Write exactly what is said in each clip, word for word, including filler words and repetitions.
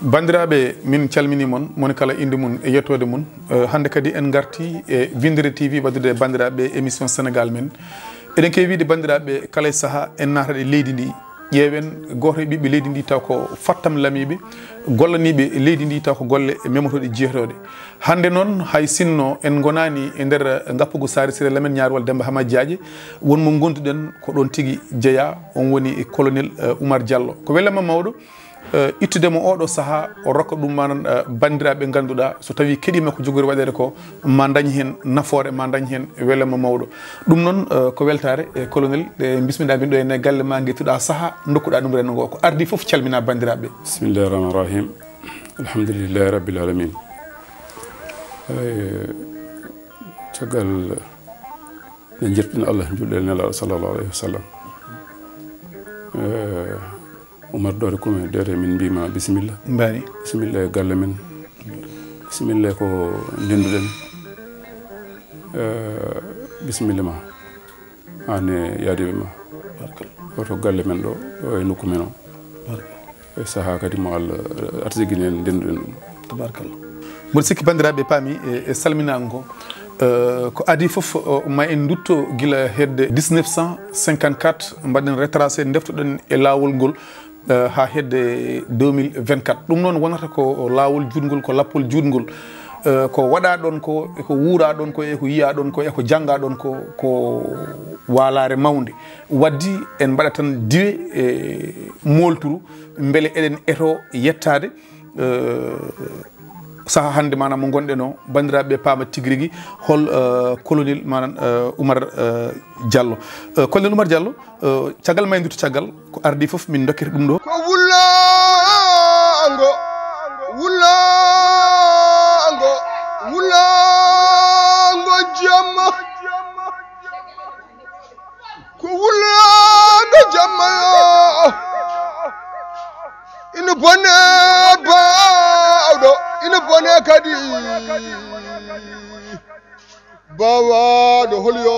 Banndiraaɓe, min calminii mon, moni kala innde mum e yettoode mum. Eh, hannde kadi en ngartii e Winndere T V waɗdude e banndiraaɓe émission Sénégal Men. Eɗen keewi wiyde banndiraaɓe, kala e sahaa en naatat e leydi ndi, ƴeewen gooto e ɓiɓɓe leydi ndi taw ko fattam lamiiɓe, gollaniiɓe leydi ndi taw ko golle memotooɗe jiyetooɗe. Hannde noon, hay sinno en ngonaani e nder ngappugu Saare Siré Lamen Ñaarwal Demmba Hama Jaaje, won mo ngonduɗen ko ɗoon tigi jeyaa, on woni colonel, eh, Oumar Diallo. Ko welama mawɗo, eh, ittude mo oɗo sahaa, o rokka ɗum manan, eh, banndiraaɓe ngannduɗaa so tawii keɗiima ko jogori waɗeede ko, ma ndañ heen nafoore, ma ndañ heen welama mawɗo. Ɗum noon, eh, ko weltaare, eh, colonel, eh, bismiɗaa min ɗo e galle ma, ngettuɗaa sahaa, ndokkuɗaa ɗum renndo ngo. Ko ardii fof, calminaa banndiraaɓe. Bismillahi rahmani rahim. Alhamdulillahi rabbil alamin. Eh, caggal nde njettuɗen Allah, njuulɗen Nelaaɗo sallallahu alayhi wa sallam. Eh, Oumar Dore Kume, Dore, min mbima bisimilla. Mbaɗi. Bisimilla e galle men. Bisimilla e ko ndenduɗen. Eh, bisimilla ma. Aan e yaadiiɓe ma. Barkalla. Ɗo to galle men ɗo, ɗo e nokku men o. Barkalla. E sahaa kadi mo Allah arsigini en ndenduɗen ɗum. Tabarkalla. Mboɗo sikki banndiraaɓe paami e, e salminaango ngo. Eh, ko adii fof, o, ma en ndutto gila hedde dix-neuf cent cinquante-quatre, mbaɗen retracé, ndeftoɗen e laawol ngol, eh, haa hedde deux mille vingt-quatre. Ɗum noon wonata ko laawol juutngol, ko lappol juutngol. Eh, ko waɗaa ɗoon ko, e ko wuuraa ɗoon ko, e ko yiyaa ɗoon ko, e ko janngaa ɗoon ko, ko waalaare mawnde. Waɗdi en mbaɗa tan diwe e moolturu, mbele eɗen eto yettaade, eh, saha hannde, maanaam mo ngonɗen o, banndiraaɓe paama tigi rigi hol, eh, colonel, maanaam, eh, Oumar, eh, Diallo. Eh, colonel Oumar Diallo, eh, caggal ma en ndutto caggal, ko ardii fof min dokkete ɗum ɗo. Ko wullaango, wullaango, wullaango jamma. Ko wullaango jamma yo. Ina bone baawɗo, ina bone kadi baawaaɗo hol yo.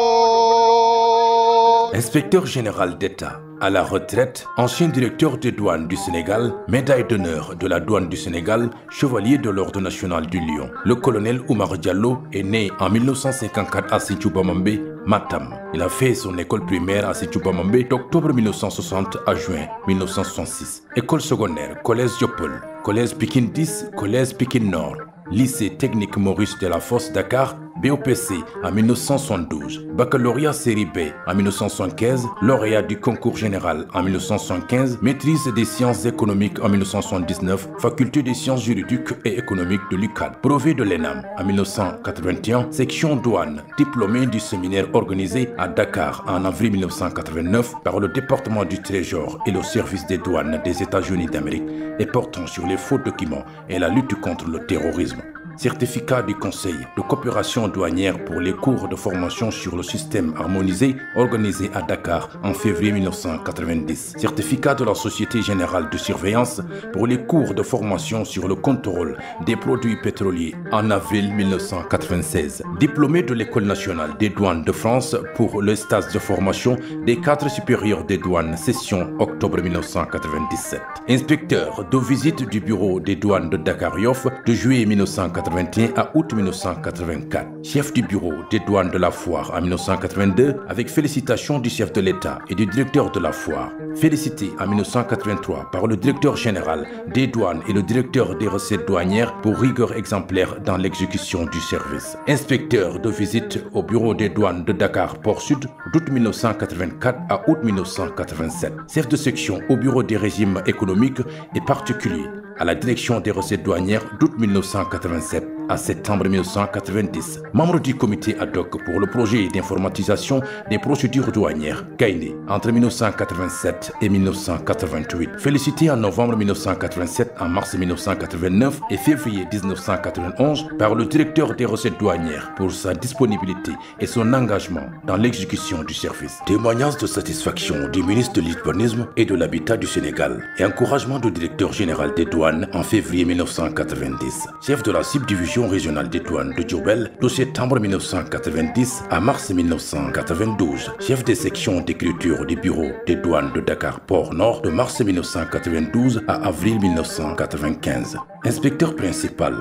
Inspecteur général d'État à la retraite, ancien directeur des douanes du Sénégal, médaille d'honneur de la douane du Sénégal, chevalier de l'Ordre national du Lion, le colonel Oumar Diallo est né en mille neuf cent cinquante-quatre à Sinthiou Bamambé, Matam. Il a fait son école primaire à Sinthiou Bamambé d'octobre mille neuf cent soixante à juin mille neuf cent soixante-six. École secondaire, collège Dieuppeul, collège Pikine dix, collège Pikine Nord, lycée technique Maurice Delafosse Dakar, B E P C en mille neuf cent soixante-douze, baccalauréat série B en mille neuf cent soixante-quinze, lauréat du concours général en mille neuf cent soixante-quinze, maîtrise des sciences économiques en mille neuf cent soixante-dix-neuf, faculté des sciences juridiques et économiques de l'UCAD, brevet de l'ENAM en mille neuf cent quatre-vingt-un, section douane, diplômé du séminaire organisé à Dakar en avril mille neuf cent quatre-vingt-neuf par le département du Trésor et le service des douanes des États-Unis d'Amérique et portant sur les faux documents et la lutte contre le terrorisme. Certificat du Conseil de coopération douanière pour les cours de formation sur le système harmonisé organisé à Dakar en février mille neuf cent quatre-vingt-dix. Certificat de la Société Générale de Surveillance pour les cours de formation sur le contrôle des produits pétroliers en avril mille neuf cent quatre-vingt-seize. Diplômé de l'École nationale des douanes de France pour le stage de formation des cadres supérieurs des douanes, session octobre mille neuf cent quatre-vingt-dix-sept. Inspecteur de visite du bureau des douanes de Dakar Yoff de juillet mille neuf cent quatre-vingt-un à août mille neuf cent quatre-vingt-quatre. Chef du bureau des douanes de la Foire en mille neuf cent quatre-vingt-deux avec félicitations du chef de l'État et du directeur de la Foire. Félicité en mille neuf cent quatre-vingt-trois par le directeur général des douanes et le directeur des recettes douanières pour rigueur exemplaire dans l'exécution du service. Inspecteur de visite au bureau des douanes de Dakar Port Sud d'août mille neuf cent quatre-vingt-quatre à août mille neuf cent quatre-vingt-sept. Chef de section au bureau des régimes économiques et particuliers à la direction des recettes douanières d'août mille neuf cent quatre-vingt-sept à septembre mille neuf cent quatre-vingt-dix. Membre du comité ad hoc pour le projet d'informatisation des procédures douanières, Gaïndé, entre mille neuf cent quatre-vingt-sept et mille neuf cent quatre-vingt-huit. Félicité en novembre mille neuf cent quatre-vingt-sept, en mars mille neuf cent quatre-vingt-neuf et février mille neuf cent quatre-vingt-onze par le directeur des recettes douanières pour sa disponibilité et son engagement dans l'exécution du service. Témoignage de satisfaction du ministre de l'Urbanisme et de l'Habitat du Sénégal et encouragement du directeur général des douanes en février mille neuf cent quatre-vingt-dix. Chef de la subdivision direction régionale des douanes de Diourbel de septembre mille neuf cent quatre-vingt-dix à mars mille neuf cent quatre-vingt-douze, chef de section d'écriture du bureau des douanes de Dakar Port Nord de mars mille neuf cent quatre-vingt-douze à avril mille neuf cent quatre-vingt-quinze. Inspecteur principal,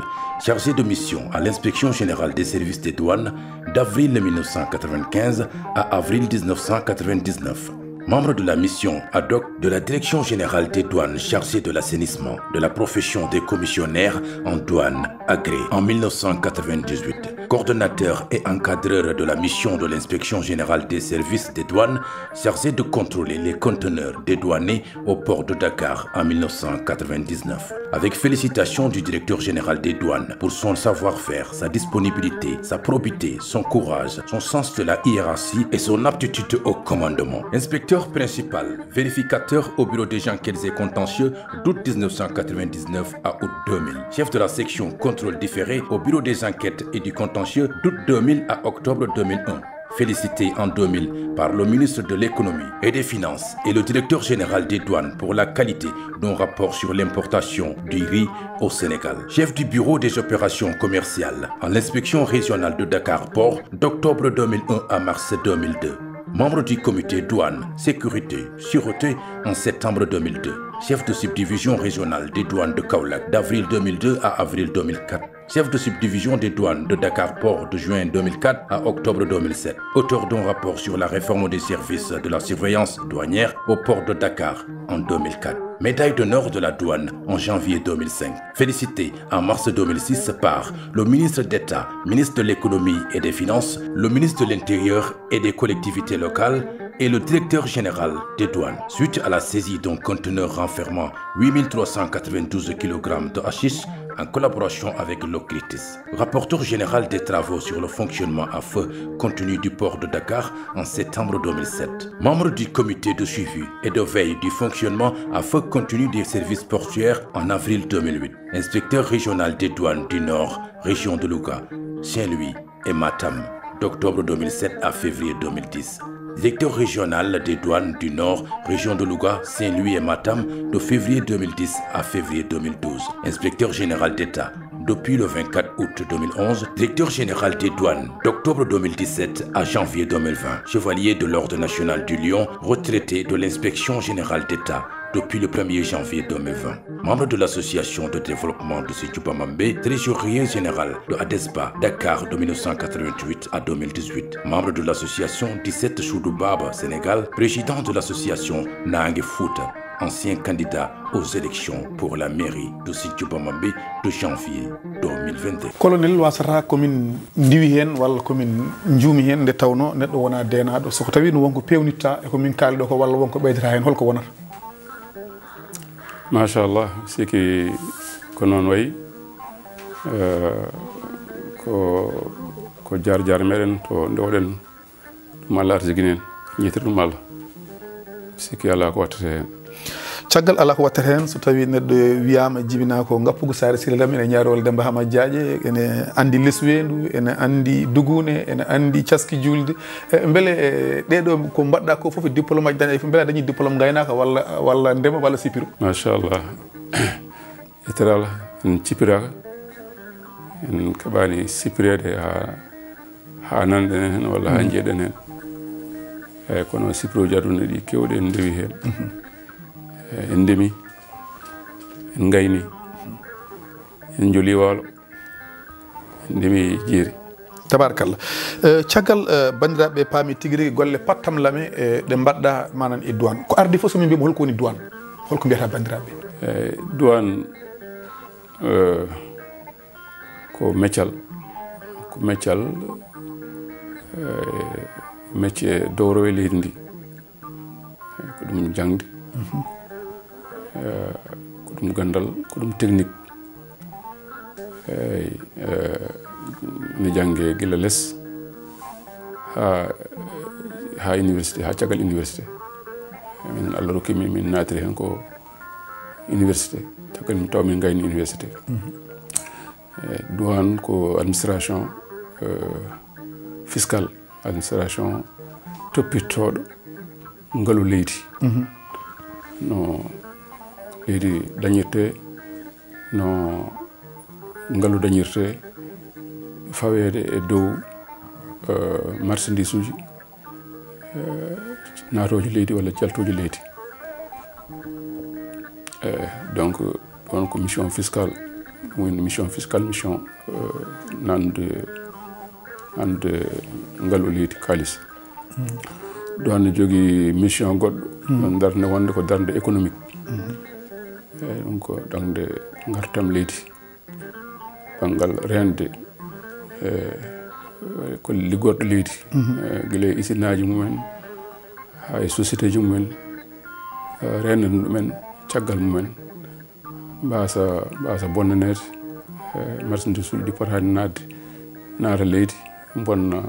chargé de mission à l'inspection générale des services des douanes d'avril mille neuf cent quatre-vingt-quinze à avril mille neuf cent quatre-vingt-dix-neuf. Membre de la mission ad hoc de la Direction générale des douanes chargée de l'assainissement de la profession des commissionnaires en douane agréée en mille neuf cent quatre-vingt-dix-huit. Coordonnateur et encadreur de la mission de l'inspection générale des services des douanes chargée de contrôler les conteneurs dédouanés au port de Dakar en mille neuf cent quatre-vingt-dix-neuf. Avec félicitations du directeur général des douanes pour son savoir-faire, sa disponibilité, sa probité, son courage, son sens de la hiérarchie et son aptitude au commandement. Inspecteur principal, vérificateur au bureau des enquêtes et contentieux d'août mille neuf cent quatre-vingt-dix-neuf à août deux mille. Chef de la section contrôle différé au bureau des enquêtes et du contentieux d'août deux mille à octobre deux mille un. Félicité en deux mille par le ministre de l'Économie et des Finances et le directeur général des douanes pour la qualité d'un rapport sur l'importation du riz au Sénégal. Chef du bureau des opérations commerciales à l'inspection régionale de Dakar Port d'octobre deux mille un à mars deux mille deux. Membre du comité douane, sécurité, sûreté en septembre deux mille deux. Chef de subdivision régionale des douanes de Kaolack d'avril deux mille deux à avril deux mille quatre. Chef de subdivision des douanes de Dakar Port de juin deux mille quatre à octobre deux mille sept. Auteur d'un rapport sur la réforme des services de la surveillance douanière au port de Dakar en deux mille quatre. Médaille d'honneur de la douane en janvier deux mille cinq. Félicité en mars deux mille six par le ministre d'État, ministre de l'Économie et des Finances, le ministre de l'Intérieur et des collectivités locales et le directeur général des douanes. Suite à la saisie d'un conteneur renfermant huit mille trois cent quatre-vingt-douze kilogrammes de hashish en collaboration avec l'OCRTIS. Rapporteur général des travaux sur le fonctionnement à feu continu du port de Dakar en septembre deux mille sept. Membre du comité de suivi et de veille du fonctionnement à feu continu des services portuaires en avril deux mille huit. Inspecteur régional des douanes du Nord, région de Louga, Saint-Louis et Matam, d'octobre deux mille sept à février deux mille dix. Directeur régional des douanes du Nord, région de Louga, Saint-Louis et Matam, de février deux mille dix à février deux mille douze. Inspecteur général d'État depuis le vingt-quatre août deux mille onze, directeur général des douanes d'octobre deux mille dix-sept à janvier deux mille vingt. Chevalier de l'Ordre national du Lion, retraité de l'inspection générale d'État depuis le premier janvier deux mille vingt. Membre de l'association de développement de Sinthiou Bamambé, trésorier général de ADESBA Dakar de mille neuf cent quatre-vingt-huit à deux mille dix-huit. Membre de l'association dix-sept Choudou Baba Sénégal, président de l'association Nangue Fouta, ancien candidat aux élections pour la mairie de Sinthiou Bamambé de janvier deux mille vingt-deux. Colonel, wasata ko min ndiwi heen walla ko min njuumi heen, nde tawnoo neɗɗo wonaa deenaaɗo. So ko tawii no won ko peewnitta e ko min kaali ɗo ko, walla won ko ɓeydata heen, hol ko wonata? Machallah, siki ko noon wayi. Eh, ko, ko jaar jaar meɗen to ndewɗen, ɗum Allah arsigini en, njeetir ɗum Allah. Sikki alaa ko wattata heen. Caggal alaa ko wattata heen, so tawii neɗɗo wiyaama, jibinaa ko ngappugu Saare Siré Lam, ene ñaarowal Demmba Hama Jaaƴe, ene anndi lesweendu, ene anndi duguune, ene anndi caski juulde. E, mbele, e, ɗee ɗoo ko mbaɗɗaa ko fof e diplôme aji dañɗa, mbele a dañii diplôme ngaynaaka walla, walla ndema walla sipiro? Machallah. E teral, en cipiraaka, en kaɓaani sipireede haa, haa nanɗen heen walla haa njiiɗen heen. Eeyi, kono sipirooji aduna ɗi keewɗi en ndewi heen. Eeyi, en ndemi, en ngayni, en njoli waalo, en ndemi jeeri. Tabarakallah. Eh, caggal, eh, banndiraaɓe paami tigi rigi golle pattam lame, eh, ɗe mbaɗɗa manan e douane. Ko ardi fof so min mbiima hol ko woni douane? Hol ko mbiyata banndiraaɓe? Eh, douane, eh, ko meccal. Ko meccal, eh, mecce dowrowe leydi ndi. Ko ɗum jaŋde, eh, ko ɗum ganndal, ko ɗum technique. Eeyi, eh, mi jannge gila les haa, haa université, haa caggal université. Min Allah rokki min, min naatiri heen ko université. Caggal min taw min ngayni université. Eh, douane ko administration, eh, fiscale, administration toppitooɗo ngalu leydi. No leydi dañirte, no ngalu dañirte, faweede e dow, eh, marchandise uji, eh, naatooji leydi walla jaltooji leydi. Eh, donc, ɗon ko mission fiscale, ɗum woni mission fiscale, mission, eh, nande, nande ngalu leydi, kaalis. Ɗon ne jogii mission goɗɗo, ɗon darnde wonde ko darnde économique. Eh, ɗum ko darnde ngartam leydi, banngal reende, eh, ko liggorɗo leydi, eh, gila e isinaaji mumen, haa e sociétéji mumen, eh, reenan ɗumen caggal mumen, mbaasa, mbaasa bonnaneede, eh, marchandise uji ɗi potaani naatde, naata leydi, bonna,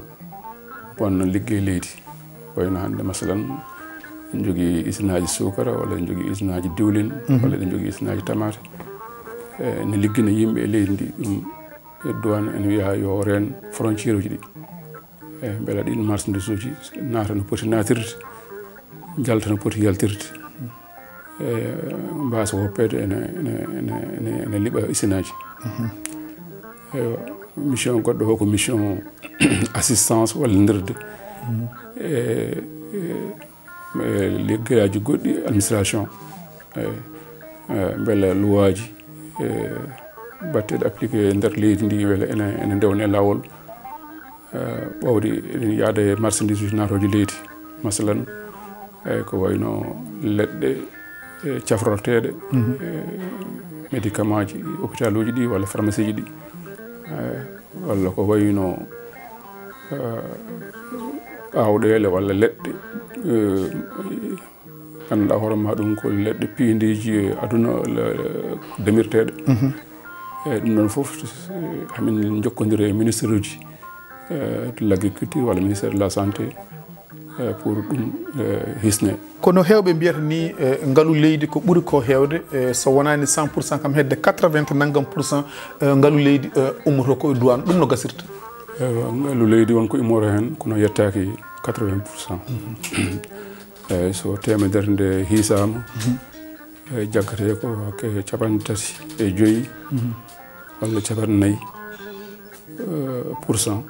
bonna liggey leydi. Wayno hannde, masalan, en jogii isinaaji suukara, walla en jogii isinaaji diwlin, walla eɗen jogii isinaaji tamaate. Eh, ne liggina yimɓe e leydi ndi, ɗum e douane ene wiya yo reen frontière uji ɗi. Eh, mbela ɗin marchandise uji naata no poti naatirde, njalta no poti yaltirde. Eh, mbaasa woppeede ene, ene, ene, ene, ene liɓa isinaaji. Eywa, mission goɗɗo o ko mission assistance, wallondirde. Eh, eh, e liggeyaaji goɗɗi administration, e, e, mbele luwaaji, e, mbatteeɗi appliqué e nder leydi ndi, mbele ene, ene ndewne laawol, e, ɓawde eɗen yaada e marchandise uji naatooji leydi. Masalan, e, ko wayno leɗɗe, e, cafrorteeɗe, e, médicament ji, hôpital uji ɗi walla pharmacie ji ɗi, e, walla ko wayno, eh, aawɗeele walla leɗɗe, eh, ngannduɗaa hoore ma ɗum ko leɗɗe piindiiji e aduna, le-, damirteeɗe. Eyyi, ɗum ɗon fof, eh, hamin njokkondiri e ministère uji, eh, de l'agriculture walla ministère de la santé, eh, pour ɗum, eh, hisne. Kono heewɓe mbiyata ni, eh, ngalu leydi ko ɓuri ko heewde, eh, so wonaani cent pour cent, kam hedde quatre-vingts nanngam pour cent, eh, ngalu leydi, eh, ummoto ko e douane. Ɗum no gasirta? Eywa, ngalu leydi won ko immoro heen, kono yettaaki quatre-vingts pour cent. Eyyi, so teemedere nde hiisaama, eyyi, jaggate ko hakke capanɗe tati e joyi walla capanɗe nayi, eh, pour cent.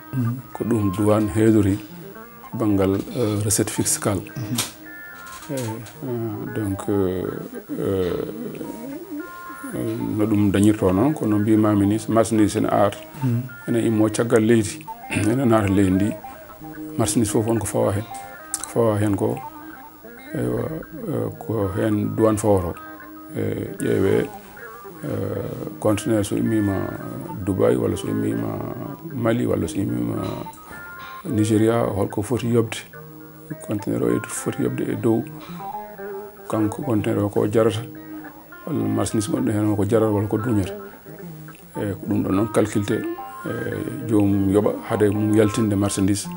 Ko ɗum douane heedori banngal, eh, recette fiscale. Eyyi, eh, donc, eh, eh, no ɗum dañirto noon, ko no mbimami ni, so marchandise ene aata, ene immo caggal leydi, ene naata leydi ndi, marchandise fof won ko fawa heen. Ko fawa heen ko, eywa, eh, ko heen douane fawoto. Eh, ƴeewe, eh, conteneur so immiima Dubai walla so immiima Mali walla so immiima Nigeria, holko foti yoɓde? Conteneur o e foti yoɓde e dow, kanko conteneur o ko jarata, walla marchandise gonɗo heen o ko jarata walla ko duñata. Eyyi, ko ɗum ɗon noon calculte, eyyi, joomum yoɓa haade mum yaltinde marchandise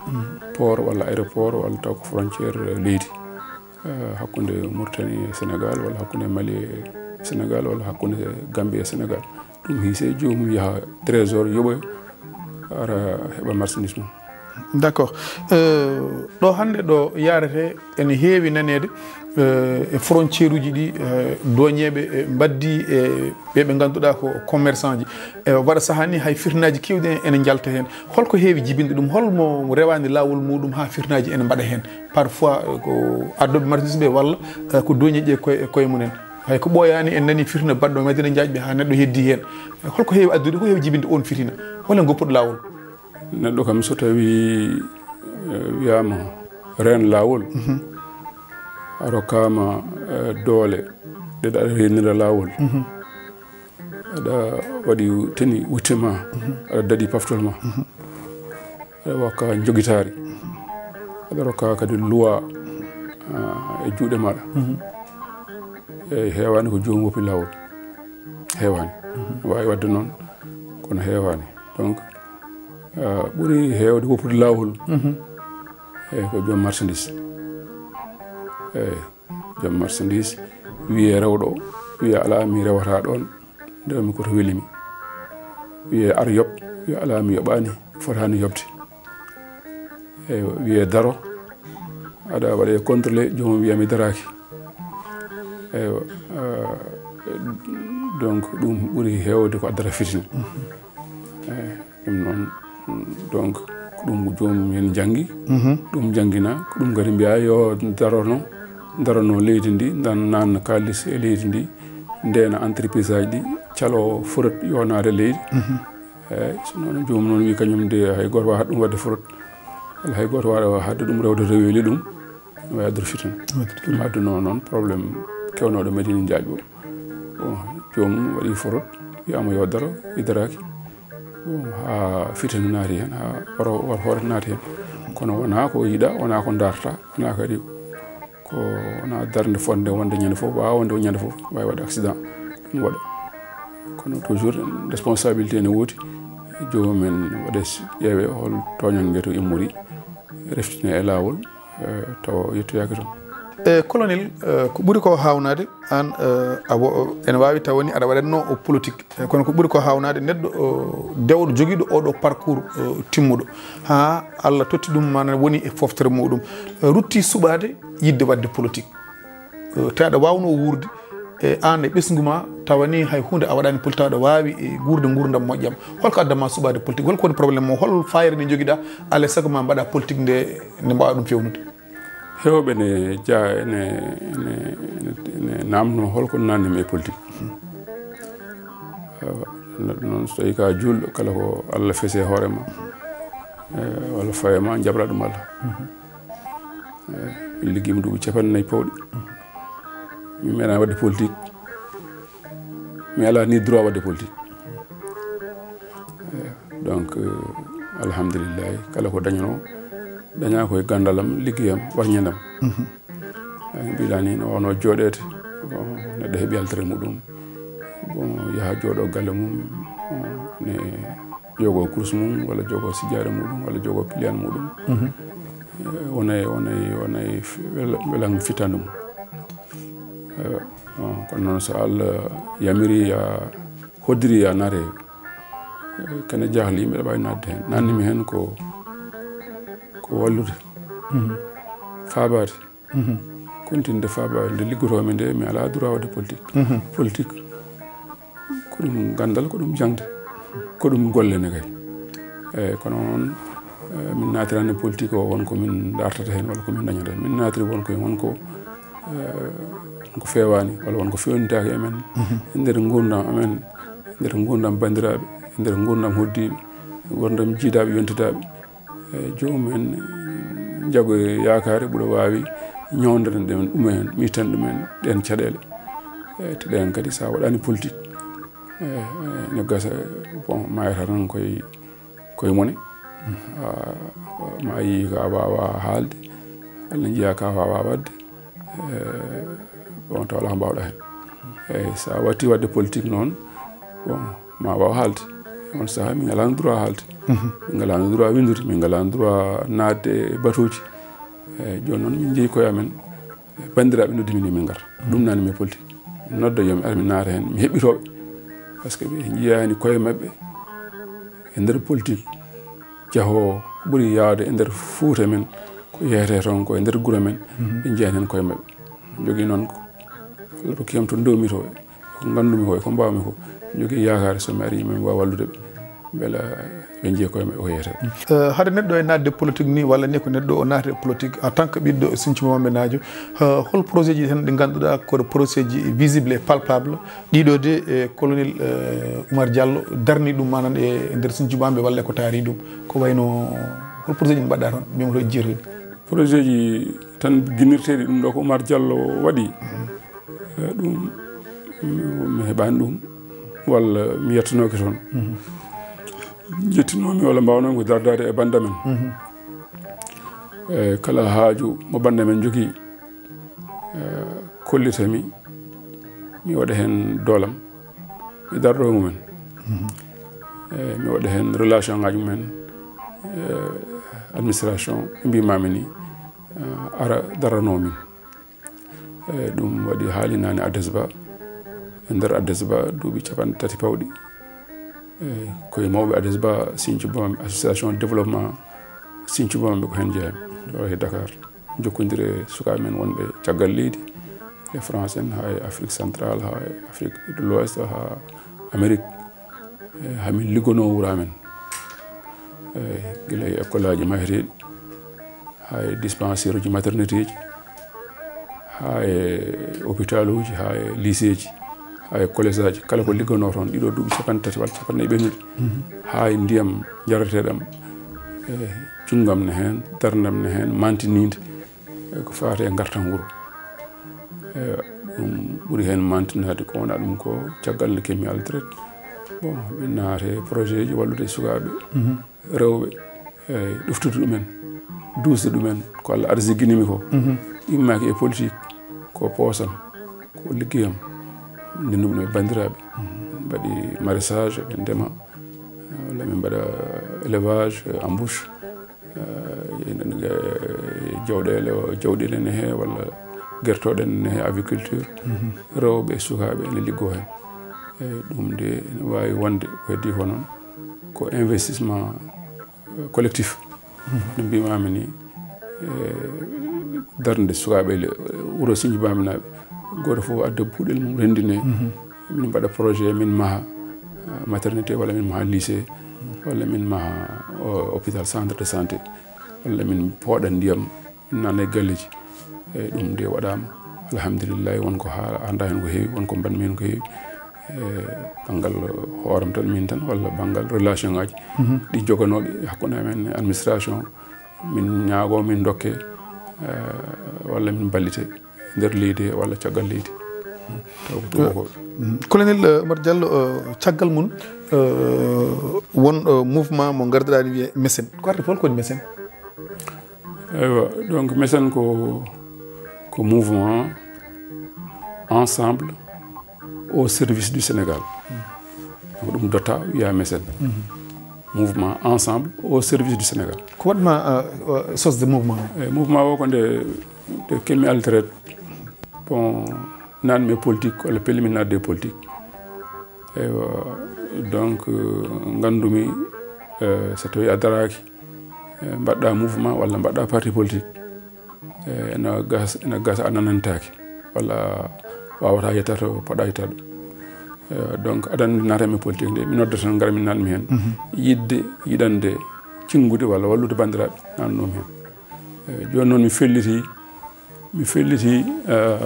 port walla aéroport walla taw ko frontière, eh, leydi, eh, hakkunde Mauritanie e Sénégal walla hakkunde Mali e Sénégal walla hakkunde Gambie e Sénégal. Ɗum hiise, joomum yaha trésor yoɓoya, ara heɓa marchandise mum. D'accord. Eh, ɗo hannde ɗo yarete ene heewi naneede, eh, e frontière uji ɗi, eh, douanier ɓe, eh, mbaddi e ɓe ɓe ngannduɗaa ko commerçant ji. E waɗa sahaa ni hay firnaaji keewɗi en ene njalta heen. Holko heewi jibinde ɗum? Holmo rewaani laawol muɗum haa firnaaji ene mbaɗa heen? Parfois, eh, ko addoɓe marchandise ɓe walla, eh, ko douanier ji e koye, e koye mumen. Hay ko ɓooyaani en nani firna baɗɗo Madina Njaaj ɓe haa neɗɗo heddi heen. Eh, holko heewi addude, ko heewi jibinde on fitina? Hol en goppuɗo laawol? Neɗɗo kam, so tawi, eh, wiyama reen laawol, a rokkama, eh, doole ɗe aɗa reenira laawol, aɗa waɗi teni wutte ma, aɗa daɗi paftol ma, aɗa wakka jogitaari, aɗa rokka kadi luwa, ah, e juuɗe maɗa. Eyyi, heewani ko joomum woppi laawol. Heewani. Wawi wadde noon, kono heewani. Donc, ah, ɓuri heewde woppude laawol, eyyi, ko joom marchandise. Eyyi, joom marchandise wiye rewɗo, wiya ala, mi rewata ɗon, ndewmi ko to welimi. Wiye ar yoɓ, wiya ala, mi yoɓani, fotani yoɓde. Eywa, wiye daro, aɗa waɗe contrôlé, joomum wiya mi daraki. Eywa, ah, donc ɗum ɓuri heewde ko addata fitina. Eyyi, ɗum noon, Donc, ko ɗum joomum en njanngi, ɗum njannginaa, ko ɗum kadi mbiyaa yo darono, darono leydi ndi, nan nanna kaalis e leydi ndi, ndeena entreprise aji ɗi, calo forot yo naat e leydi. Eeyi, so noon joomum noon wii kañum de hay gooto waawataa ɗum waɗde forot, walla hay gooto waawataa haɗde ɗum rewde reweli ɗum, no waawi addude fitina. Ɗum addunoo noon problème kewnooɗo Medina Jaaƴ o. Bon, joomum waɗi forot, wiyaama yo daro, i daraaki. Bon, haa fitina naati heen, haa waro, waro hoore naati heen. Kono wonaa ko yiɗaa, wonaa ko ndaartaa, wonaa kadi ko, wonaa darnde fotnde wonde ñande fof, waawa wonde ñande fof, waawi waɗde accident, ɗum waɗa. Kono toujours, responsabilité ene woodi, joomum en waɗe, ƴeewe hol tooñannge to immori, reftine e laawol, eh, tawa yettoyaaki toon. E colonel, eh, ko ɓuri ko haawnaade, aan, eh, a wo-, ene waawi tawa ni aɗa waɗatnoo o politique. Eh, kono ko ɓuri ko haawnaade neɗɗo, o, dewɗo jogiiɗo oɗo parcours, o, timmuɗo, haa Allah totti ɗum, maanaam woni e fooftere muɗum, eh, rutti suɓaade yiɗde waɗde politique. Eh, te aɗa waawnoo wuurde, e aan e ɓesngu ma, tawa ni hay huunde a waɗaani politique, tawa aɗa waawi, e, guurde nguurndam moƴƴam. Holko adda ma suɓaade politique? Holko woni problème mo? Hol faayre nde njogiɗaa? Alaa e sago ma mbaɗa politique nde, nde mbaawa ɗum fewnude? Heewɓe ne jaa-, ne, ne, ne, ne naamno holko naatnimi e politique. Awa, neɗɗo noon, so tawii ko a juulɗo, kala ko Allah fesi e hoore ma, eh, walla fawe ma, jaɓra ɗum Allah. Eh, min liggiima duuɓi capanɗe nayi pawɗi. Min meeɗaani waɗde politique. Mi alaa ni droit waɗde politique. Eh, donc, eh, alhamdulillahi, kala ko dañanoo, dañaa ko e ganndal am, liggey am, warñeende am. Eh, mbiɗa ni no wonno jooɗeede, bon, neɗɗo heɓi yaltere muɗum. Bon, yaha jooɗo galle mum, bon, ne jogo kurus mum, walla jogo sijjaade muɗum, walla jogo piliyan muɗum. Eh, wonay, wonay, wonay f-, wela-, welan fittaandu mum. Eh, bon, kono noon so Allah yamiri ya hoddiri ya naate, eh, kene jahli, mbiɗa waawi naatde heen. Naatnimi heen ko, ko wallude. Faabaade. Kontinde faabaade nde liggotoomi nde, mi alaa droit waɗde politique. Politique ko ɗum ganndal, ko ɗum jaŋde, ko ɗum golle ne kay. Eeyi, kono noon, eh, min naatiraani politique o won ko min dartata heen walla ko min dañata heen. Min naatiri won ko, won ko, eh, won ko feewaani walla won ko feewnitaaki e men e nder nguurndam amen, e nder nguurndam banndiraaɓe, e nder nguurndam hoɗdiiɓe, nguurndam jiidaaɓe yontidaaɓe. Eh, joomum en njago e yaakaare ɓuura waawi ñoondande ɗumen, ɗumen, miijtan ɗumen ɗeen caɗeele. Eh, te ɗeen kadi, so a waɗaani politique, eh, eh, ene gasa, bon, maayata tan koye, koye mone. Ah, ma a yii ko a waawaa haalde, walla njiyaa ko a waawaa waɗde. Eh, bon, tawa alaa ko mbaawɗaa heen. Eeyi, so a waɗti waɗde politique noon, bon, ma a waaw haalde. E oon sahaa, min ngalaano droit haalde. Min ngalaano droit winndude, min ngalaano droit naatde e batuuji. Eeyi, jooni noon, min njehi koye amen, e banndiraaɓe noddi min, yo min ngar. Ɗum naatnimi e politique. Mi nodda, yo mi ar, mi naata heen, mi heɓɓitoo ɓe. Par ce que ɓe njiyaani koye maɓɓe e nder politique. Jahoowo ɓuri yahde e nder Fuuta men, ko yeetee toon ko e nder gure men, ɓe njiyaani heen koye maɓɓe. Jogii noon ko Allah rokki kam to ndewmi to, ko nganndumi ko, e ko mbaawmi ko. Jogii yaakaare so mi arii, min waawa wallude ɓe, mbela ɓe njiya koye maɓɓe ko yeetee. Eh, hade neɗɗo e naatde politique ni, walla ni ko neɗɗo o naati e politique en tant que ɓiɗɗo Sinthiou Mamadou Naajo, eh, hol projet ji tan ɗi ngannduɗaa ko projet ji visible et palpable, ɗiɗo de, eh, colonel, eh, Oumar Diallo darni ɗum, manan e nder Sinthiou Bambe, walla ko taari ɗum? Ko wayno, hol projet ji mbaɗɗaa toon? Mbiyam to jiyetoɗi. Projet ji tan ginnirteeɗi ɗum ɗo ko Oumar Diallo waɗi. Eh, ɗum, mi, mi heɓaani ɗum, walla mi yettanooki toon. Njettinoomi walla mbaawnoomi ko dardaade e bannda men. Eh, kala haaju mo bannda men jogii, eh, kollita mi, mi waɗa heen doolam, mi darɗo e mumen. Eh, mi waɗa heen relation ngaji mumen, eh, administration, ɓe mbiimaami ni, eh, ara daranoo min. Eh, ɗum waɗi haali naane Adesba. E nder Adesba, duuɓi capanɗe tati pawɗi. Eh, koye mawɓe Adesba, Sinthiou Bambe, association développement Sinthiou Bambe ko heen jeyaa. Ɗo e Dakar. Jokkondire e sukaaɓe men wonɓe caggal leydi, e France en, haa e Afrique centrale, haa e Afrique de l'Ouest, haa Amérique. Eh, haa min liggonoo wuro amen. Eh, gila e école aji maheteeɗi, haa e dispensaire uji, maternité ji, haa e hôpital uji, haa e lycée ji, haa e collège aji. Kala ko ligganoo toon, ɗiɗo duuɓi capanɗe tati walla capanɗe nayi ɓennuɗe, haa e ndiyam jarateeɗam, eh, junngo am ne heen, darnde am ne heen, mantiniinde, eh, ko faati e ngartam wuro. Eh, ɗum ɓuri heen mantinaade ko wona ɗum ko caggal nde keɓmi altraite. Bon, min naati e projet ji wallude sukaaɓe. Rewɓe, eh, ɗoftude ɗumen, duusde ɗumen, ko Allah arsiginimi ko. Immaaki e politique, ko poosam, ko liggeyam, ndennumi ɗum e banndiraaɓe. Min mbaɗi maraîchage, eɓe ndema, eh, walla min mbaɗa élevage, eh, embouche, eh, enen, eh, jawɗeele, jawɗeele ne he, walla gertooɗe ne he, aviculture. Rewɓe e sukaaɓe ene liggoo heen. Eh, ɗum de ene waawi wonde ko heddii ko noon, ko investissement collectif. No mbiimaami ni, eh, darnde sukaaɓe le-, wuro Sinji Baaminaaɓe, gooto fof adda buuɗel mum, renndine. Min mbaɗa projet, min maha, eh, maternité, walla min maha lycée, walla min maha, o, hôpital, centre de santé, walla min pooɗa ndiyam, min naatna e galleeji. Eeyi, ɗum de waɗaama. Alhamdulillahi, won ko haa-, hannda heen ko heewi, won ko mbaɗmi heen ko heewi. E banngal hooram tan, min tan, walla banngal relation ngaji ɗi joganooɗi hakkunde amen e administration, min ñaagoo, min ndokke, eh, walla min mballite nder leydi he walla caggal leydi. Taw ko ɗum ko. Mm. Colonel, eh, Oumar Diallo, eh, caggal mum, eh, won, eh, mouvement mo ngarduɗaa ni wiyee Mécène. Ko arti fof ko woni Mécène? Eywa, donc Mécène ko, ko mouvement ensemble au service du Sénégal. Ko ɗum dota wiya Mécène. Mouvement ensemble au service du Sénégal. Ko waɗma, euh, euh, sosde mouvement o? E mouvement o ko nde, nde keɓmi altraite. Bon, naatmi e politique, walla pelmi naatde e politique. Eywa, donc, euh, nganndumi, euh, so tawi a daraaki, eh, mbaɗɗa mouvement walla mbaɗɗa parti politique, eh, ena gas-, ena gasa a nanantaake, walla a wawata yetta to poɗɗa yetta ɗo. Eh, donc, aɗa anndi naatmi e politique nde, mi nodda tan, ngara mi naatmi heen. Yiɗde, yiɗande, cinngude walla wallude banndiraaɓe, naatnoomi heen. Eh, jooni noon mi felliti, mi felliti, eh,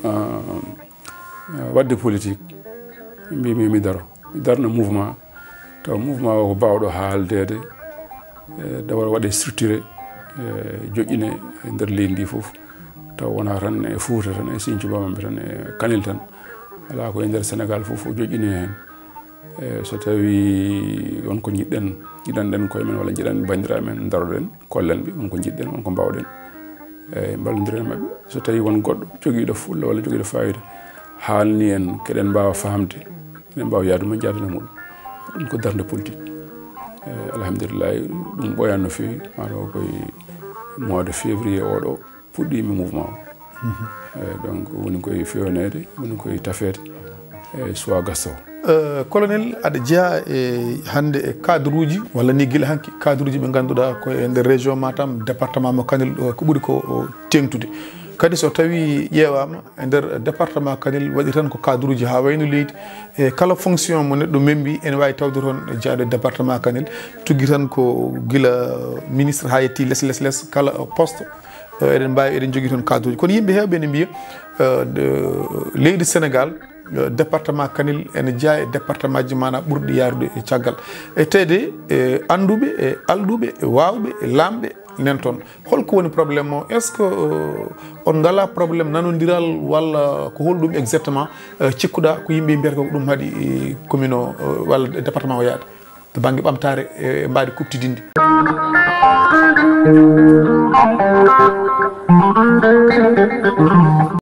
eh, eh, waɗde politique, mbimi mi daro, mi darna mouvement, taw mouvement o ko baawɗo haaldeede, e, dawa waɗe structuré, e, joƴƴine e nder leydi ndi fof, taw wona tan e Fuuta tan, e Sinthiou Bamambé tan, e Kanel tan, alaa ko e nder Sénégal fof o joƴƴini heen. E, so tawi won ko njiɗɗen, njiɗanɗen koye men walla njiɗanɗen banndiraaɓe men, daroɗen, kollen ɓe won ko njiɗɗen, won ko mbaawɗen, e, mballondiren e maɓɓe. So tawi won goɗɗo jogiiɗo fulla walla jogiiɗo faayiida, haalni en, keɗen mbaawa faamde, eɗen mbaawa yahdude mo, njahden e muɗum. Ɗum ko darnde politique. E, alhamdulillahi, ɗum ɓooyaani no feewi, maa taw koye mois de février oɗo puɗɗiimi mouvement o. Eh, donc, woni koye fewneede, woni koye tafeede, eh, suwa gasto. Eh, colonel, aɗa jeyaa e hannde e cadre uji, walla ni gila hanki, cadre uji ɓe ngannduɗaa ko e nder région Matam, département mo Kanel, eh, ko ɓuri ko, o, teeŋtude. Kadi so tawi ƴeewaama e nder département Kanel, waɗi tan ko cadre uji haa wayno leydi. E kala fonction mo neɗɗo membi, ene waawi tawde toon jeyaaɗo e département Kanel. Tuggi tan ko gila ministre haa yetti les, les, les, kala poste. Eh, eɗen mbaawi, eɗen njogii toon cadre uji. Kono yimɓe heewɓe ene mbiya, eh, de, leydi Sénégal, eh, département Kanel ene jeyaa e département ji maanaa ɓurɗi yahrude e caggal. E tawde, eh, annduɓe, e alɗuɓe, e waawɓe, e laamɓe nan toon. Holko woni problème o? Est-ce que, eh, on ngalaa problème nanondiral walla ko holɗum exactement, eh, cikkuɗaa ko yimɓe mbiyata ko ɗum haɗi, eh, commune o, eh, walla département o yahde? To bannge ɓamtaare, e mbaadi kuɓtidinndi.